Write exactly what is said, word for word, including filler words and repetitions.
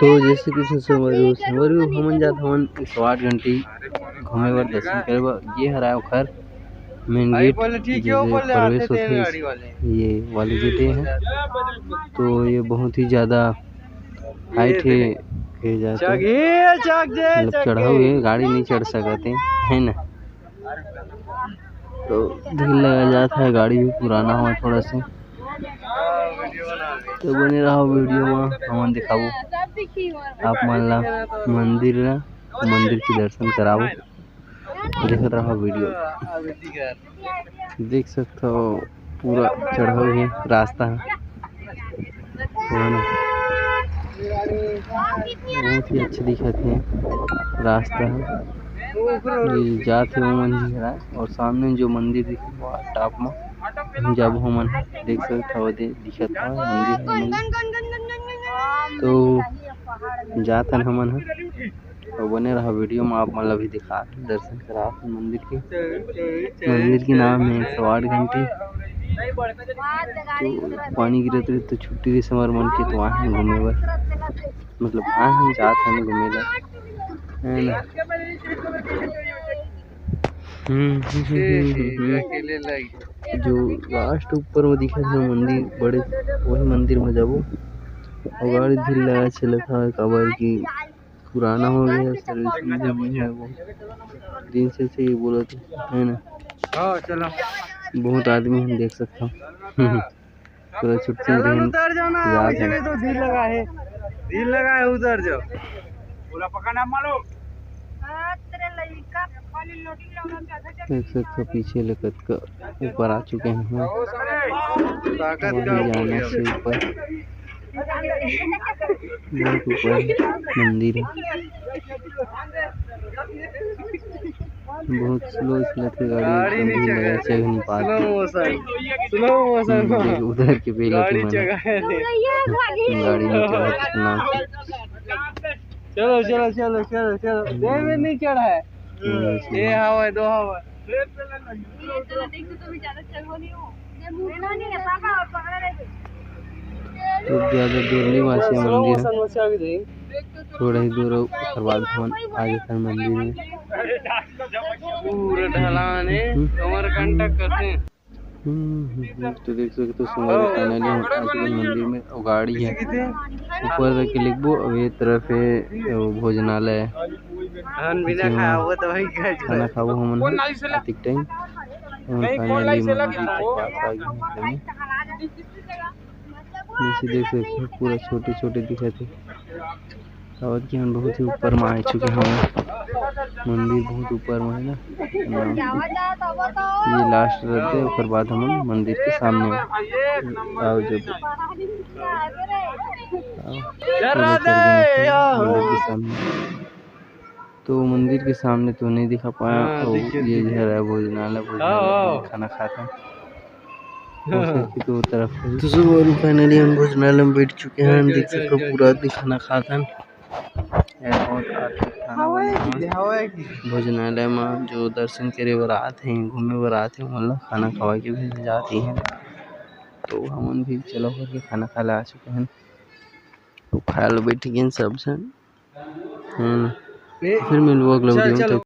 तो जैसे कि संगवारी हो, संगवारी हो, हमन जात हवन एक सौ आठ घंटी घूमे बर, दर्शन करे बर। ये हरा ओखर मेन गेट, जैसे प्रवेश होथे ये वाले गेट है। तो ये बहुत ही ज्यादा हाइट है, कहे जाए तो मतलब चढ़ाऊ है, गाड़ी नहीं चढ़ सकते है ना। तो धीरे लगा जात है, गाड़ी भी पुराना हुआ थोड़ा सा। तो बने रहो वीडियो में, हमन दिखाबो आप मन ला मंदिर ला, मंदिर के दर्शन कराबो। देखत रहो वीडियो, देख सकते हो पूरा चढ़ाऊ है रास्ता है। बहुत ही अच्छा दिखत है रास्ता है। ये जात है वो मंदिर है, और सामने जो मंदिर दिख रहा है टॉप में, हम जब हमन देख सकते हो, दे दिखत है मंदिर है। तो जात हन हमन ह, तो बने रहा वीडियो में, आप मन ला भी दिखा दर्शन करा मंदिर के। मंदिर के नाम है एक सौ आठ घंटी। तो पानी गिरत रहे तो छुट्टी रहे हमर मन के, तो आए हैं घूमे बर, मतलब आए हैं, जात हैं घूमे ला, है ना। हम्म, हम्म, हम्म, हम्म, हम्म। जो लास्ट ऊपर में दिखत है मंदिर बड़े, वही मंदिर में जाबो। और गाड़ी धीरे लगा चलत है, काबर की पुराना हो गया है, सर्विसिंग भी नहीं है वो। दिन से, से ये बोलत है ना। हाँ, चलो। बहुत आदमी हम देख सकते हैं। पूरा छुट्टी चलो, दिन उतर जाओ ना, याद वैसे है। भी तो धीर लगा है, धीर लगा है, उतर जाओ। बोला पकड़ ना मारो। देख सकते हो पीछे ले कतका ऊपर आ चुके हैं हम। ताकत अभी का जाना से ऊपर, बहुत ऊपर मंदिर है। बहुत स्लो चलत है गाड़ी, गाड़ी एकदम नहीं धीरे चढ़े। लगा, चढ़ नहीं पाते। Slow motion, slow motion. हम्म, देख, उधर के पहले गाड़ी के मन चढ़ा है। गाड़ी नहीं चढ़ा कितना। चलो, चलो, चलो, चलो, चलो। हम्म। देख में नहीं चढ़ा है। हम्म, ये हवा है, दो हवा है। तो ज़्यादा दूर नहीं बाँचे मंदिर है, थोड़ा ही दूर हो, ओकर बाद हमन आ जाथन मंदिर में। पूरा ढलान है, हम्म। कमर कंटक करते हैं। हम्म, हम्म, हम्म। तो देख सकते हो, संगवारी finally हम आ चुके हैं मंदिर में। वो गाड़ी है, ऊपर रख के लिखबो, अब ये तरफ है वो भोजनालय। खान बिना खाया हुआ तो वही खाए खाना खाबो हमन ह अतिक टाइम। हम finally मंदिर के पास आ गए हैं। जैसे देख सकते हो, पूरा छोटे-छोटे दिखत हे। काबर कि हम बहुत ही ऊपर में आ चुके हवन। मंदिर बहुत ऊपर में है ना। ये last रहते, ओकर बाद हमन मंदिर के सामने आओ जब। आओ। पूरा चढ़ गए मंदिर के सामने। तो मंदिर के सामने तो नहीं दिखा पाया। हाँ, और दिखे, ये दिखे। घर है भोजनालय, हाँ, भोजनालय हाँ। में खाना खाते हैं। हाँ, हाँ। तो तरफ है। तो सब और finally हम भोजनालय में बैठ चुके हैं। देख सकते हो, पूरा आदमी खाना खात हैं। ये बहुत आदमी खाना बना है। भोजनालय में जो दर्शन करे बर आत हैं, घूमे बर आत हैं, मतलब खाना खवा के भी जाते हैं। तो हमन भी चलो करके खाना खा ले आ चुके हैं। तो खाए ला बैठ गए सब झन। हम्म। फिर मिलबो अगला video में, तब